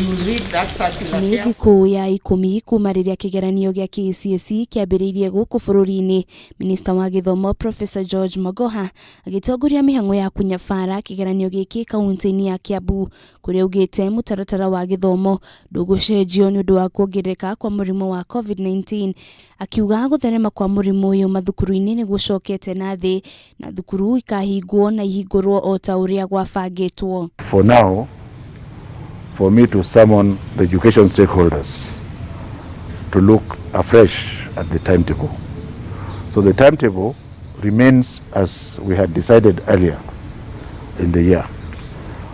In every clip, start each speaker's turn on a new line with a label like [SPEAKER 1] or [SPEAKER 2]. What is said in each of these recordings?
[SPEAKER 1] Nĩ thikũ ya 10 kuma rĩrĩa kĩgeranio gĩa KCSE kĩambĩrĩirie gũkũ bũrũri-inĩ. Minista wa gĩthomo Professor George Magoha agĩtongoria mĩhang'o ya kũnyabara kĩgeranio gĩkĩ kaunti-inĩ ya Kiambu, kũrĩa augĩte mũtaratara wa gĩthomo ndũgũcenjio nĩ ũndũ wa kuongerereka kwa mũrimũ wa COVID-19. Akiuga gũtherema kwa mũrimũ ũyũ mathukuru-inĩ nĩ gũcokete na thĩ na thukuru ikahingwo na ihingũrwo o ta ũrĩa gwabangĩtwo.
[SPEAKER 2] For now, for me to summon the education stakeholders to look afresh at the timetable. So the timetable remains as we had decided earlier in the year.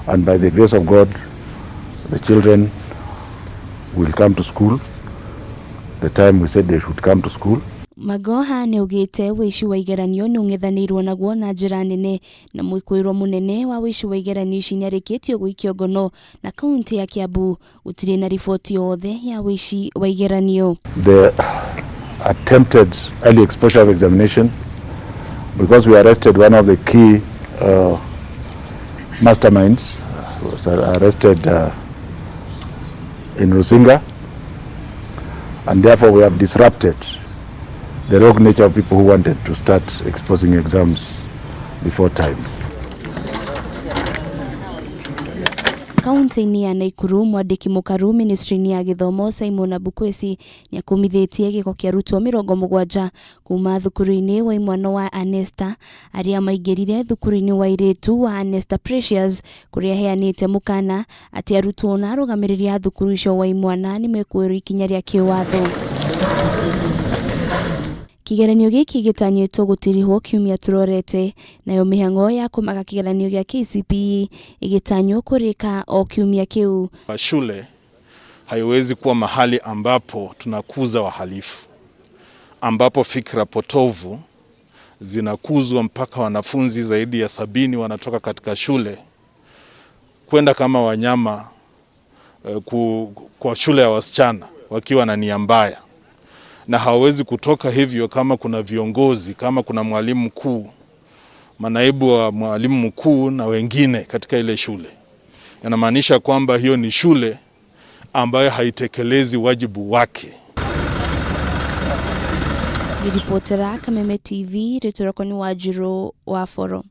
[SPEAKER 2] And by the grace of God, the children will come to school the time we said they should come to school.
[SPEAKER 1] Magoha nĩ augĩte ũici wa igeranio nĩ ũng'ethanĩirwo naguo na njĩra nene, na mwĩkũĩrwo mũnene wa ũici wa igeranio ici nĩarĩkĩtio gũikio ngono, na kaunti ya Kiambu gũtirĩ na riboti yothe ya ũici wa igeranio.
[SPEAKER 2] The attempted early exposure of examination, because we arrested one of the key masterminds, was arrested in Rusinga, and therefore we have disrupted the rogue nature of people who wanted to start exposing exams before time.
[SPEAKER 1] Kaunti-inĩ ya Naikuru, mwandĩki mũkaru ministry-inĩ ya gĩthomo Simon Abukwesi nĩakumithĩtie gĩko kĩa arutwo 70 kuma thukuru-inĩ wa imwana wa Anesta arĩa maingĩrire thukuru-inĩ wa airĩtu wa Anesta Precious, kũrĩa aheanĩte mũkana atĩ arutwo na arũgamĩrĩri a thukuru icio wa imwana nĩmekuoerwo ikinya rĩa kĩwatho. Kĩgeranio gĩkĩ gĩtanyĩtwo gũtirihwo kiumia tũrorete, nayo mĩhang'o ya kũmaka kĩgeranio gĩa KCPE ĩgĩtanywo kũrĩka o kiumia kĩu.
[SPEAKER 3] Shule haiwezi kuwa mahali ambapo tunakuza wahalifu, ambapo fikra potovu zinakuzwa mpaka wanafunzi zaidi ya 70 wanatoka katika shule kwenda kama wanyama kwa shule ya wasichana wakiwa na nia mbaya, na hawawezi kutoka hivyo kama kuna viongozi, kama kuna mwalimu mkuu, manaibu wa mwalimu mkuu na wengine katika ile shule. Inamaanisha kwamba hiyo ni shule ambayo haitekelezi wajibu wake.
[SPEAKER 1] Ngĩribotera Kameme TV, rĩtwa rĩakwa nĩ Wanjirũ wa Boro.